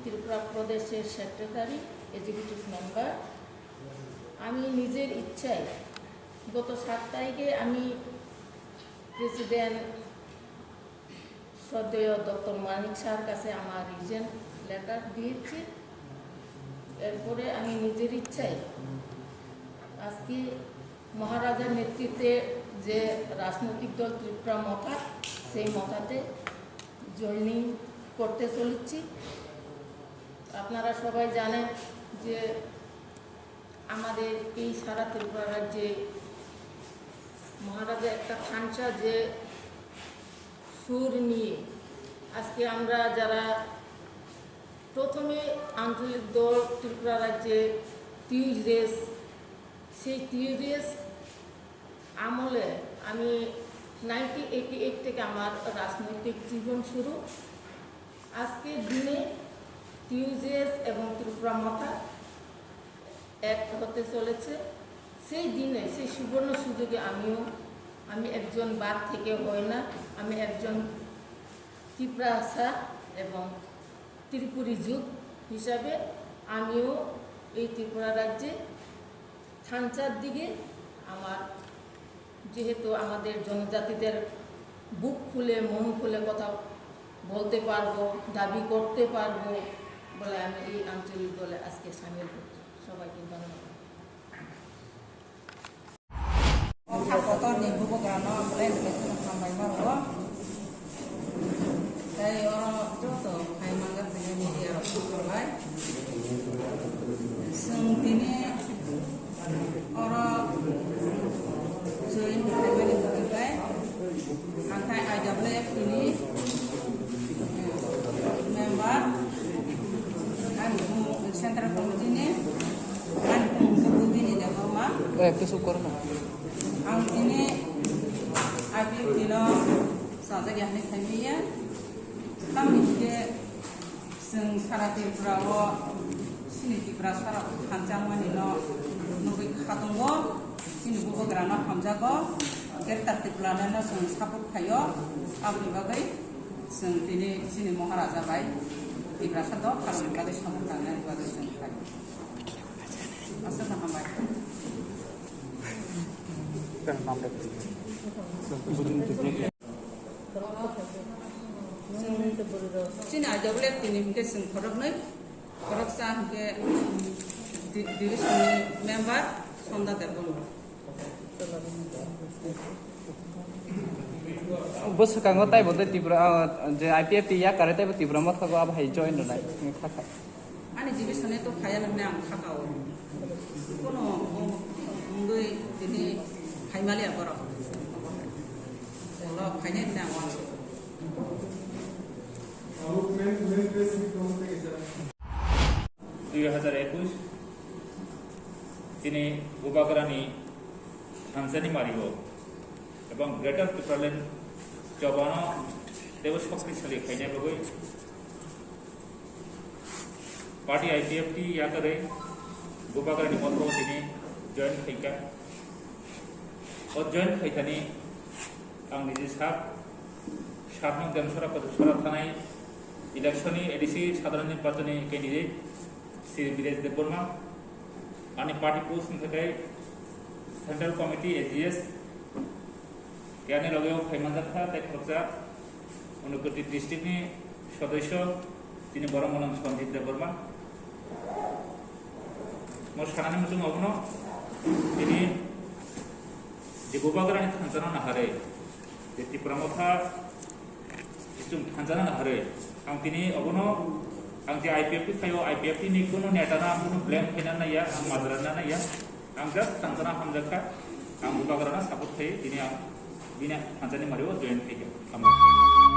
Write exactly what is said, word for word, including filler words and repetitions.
ত্রিপুরা প্রদেশের secretary, executive member. আমি নিজের ইচ্ছায় গত সাত তারিখে আমি প্রেসিডেন্ট শ্রদ্ধেয় ডক্টর মানিক স্যার কাছে আমার রিজেন লেটার দিয়েছি। এরপরে আমি নিজের ইচ্ছায় আজকে মহারাজার নেতৃত্বে যে রাজনৈতিক দল ত্রিপুরা মথা, সেই মথাতে জয়েনিং করতে চলেছি। আপনারা সবাই জানেন যে আমাদের এই সারা ত্রিপুরা রাজ্যে মহারাজা একটা থানচা যে সুর নিয়ে আজকে আমরা যারা প্রথমে আঞ্চলিক দল ত্রিপুরা রাজ্যে টিউজেস, সেই টিউজেস আমলে আমি নাইনটিন এইটি এইট থেকে আমার রাজনৈতিক জীবন শুরু। আজকের দিনে টিউজেস এবং ত্রিপুরা মথা এক হতে চলেছে। সেই দিনে, সেই সুবর্ণ সুযোগে আমিও, আমি একজন বাদ থেকে হয় না, আমি একজন তিপ্রাসা এবং ত্রিপুরী যুগ হিসাবে আমিও এই ত্রিপুরা রাজ্যে থানচার দিকে আমার, যেহেতু আমাদের জনজাতিদের বুক খুলে, মন খুলে কথা বলতে পারবো, দাবি করতে পারবো বলে আমি এই আঞ্চলিক দলে আজকে সামিল হচ্ছি। সবাইকে ধন্যবাদ। Kha kotor ni bubagrano belai belai kheno hambai ma rwo. Tei oro joto khai manjak tini media rok sokol bai. Chwng tini oro join khaimani bagwi bai. Ang khai I W F T ni member, ani bumung Central Committee ni, ani bumung khe Budini Debbarma. Eh, কিছু করো না। Ang tini I P F T no sajak ya hinwi saimanya. Tamni hwnkhe chwng sara Tripura o chini Tiprasa rok thansa wngmani no nugwi kha tongo. Chini bubagra no hamjago. Greater Tipraland no chwng support khaio. Aboni bagwi chwng tini chini Maharaja bai Tiprasa dopha rokni bagwi support khlainani bagwi chwng khaio. Aswkno hambai. Chini ajabole tini hwnkhe chwng khoroknwi, khoroksa hwnkhe di-, division ni member Sonda Debbarma. Bo swkango taibo tei Tripura, ah, je I P F T yakare taibo Tipra Motha go abo hai join rwnai wngkha kha. Ani division ni to khaya nang ang kha kao. Kono wngwi tini khaimaliya borok. Ulo khainai hwnwi ang uansukha. দুই হাজার একুশ tini Bubagrani thansani mario ebong Greater Tipraland chobano teibo shoktisali khaina bagwi party I P F T yakarwi Bubagrani motho tini join khaikha. O join khaithani ang niji sak, sakno Demsora Kotosora thanai election ni A D C sadharan nirbachon ni candidate Shri Biresh Debbarma, ani party post wngkha khe Central Committee A G S, khe ani loge o phaimanjak kha tei khoroksa Unakoti district ni sodosyo chini borok mwnang Sanjit Debbarma. Mo sanani muchung obono tini je Bubagrani thansano naharwi, je Tipra Motha je chwng thansano naharwi, ang tini obono ang je I P F T khaio, I P F T ni kuno netano ang kuno blame khaina naiya, ang majra na naiya, ang just thansano hamjakha, ang Bubagrano support khai tini ang bini thansani mario join khaikha. Hambai.